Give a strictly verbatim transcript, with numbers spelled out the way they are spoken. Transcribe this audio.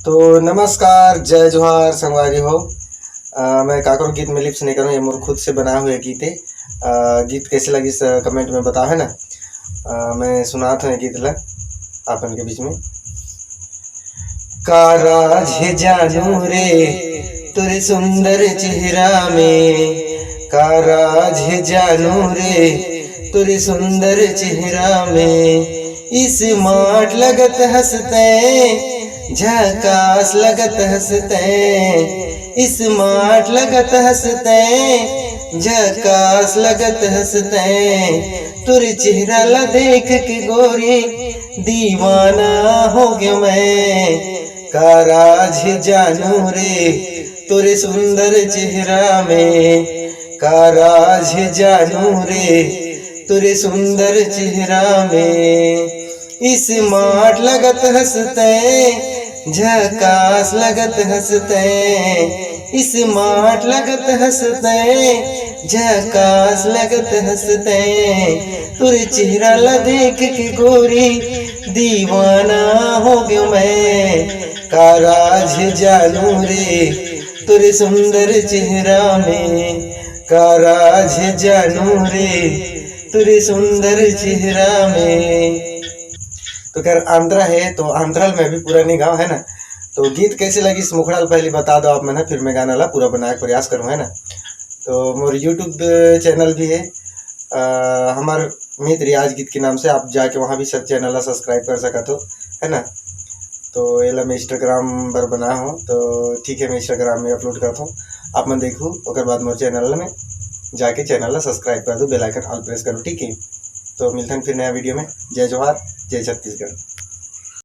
तो नमस्कार, जय जोहार संगवारी हो। अ, मैं काकरो गीत में लिप्स नहीं करूँ, ये मोर खुद से बना हुए गीत है। अ, गीत कैसे लगिस, अ, कमेंट में बताओ, है ना। अ, मैं सुनात हूँ ये गीत ला आपन के बीच में। का राज हे जानू रे तोरे सुंदर चेहरा में, का राज हे जानू रे तोरे सुंदर चेहरा में। स्मार्ट लगत हँस तैं, झकास लगत हँस तैं, स्मार्ट लगत हँस तैं, झकास लगत हँस तैं। तोर चेहरा ला देख के गोरी दीवाना हो गयो मैं। का राज हे जानू रे तोरे सुंदर चेहरा में, का राज हे जानू रे तोरे सुंदर चेहरा में। स्मार्ट लगत हँस तैं, झकास लगत हँस तैं, स्मार्ट लगत हँस तैं, झकास लगत हँस तैं। तोर चेहरा ला देख के गोरी दीवाना हो गयो मैं। का राज हे जानू रे तोरे सुंदर चेहरा में, का राज हे जानू रे तोरे सुंदर चेहरा में। तो खैर, अंतरा है तो अंतरा ल मैं भी पूरा नहीं गाँव, है ना। तो गीत कैसे लगिस मुखड़ा ल पहले बता दो आप मन ह, फिर मैं गाना ला पूरा बनाए के प्रयास करूँ, है ना। तो मोर YouTube चैनल भी है, अ, हमार मीत रियाज गीत के नाम से, आप जाके वहाँ भी सब चैनल ला सब्सक्राइब कर सकत हो, है ना। तो एला मैं Instagram बर बना हूँ, तो ठीक है, मैं Instagram में अपलोड करत हूँ, आप मन देखू, ओकर बाद मोर चैनल में जाके चैनल ला सब्सक्राइब कर दो, बेल आइकन ऑल प्रेस करो, ठीक है। तो मिलथन फिर नया वीडियो में। जय जोहार, जय छत्तीसगढ़।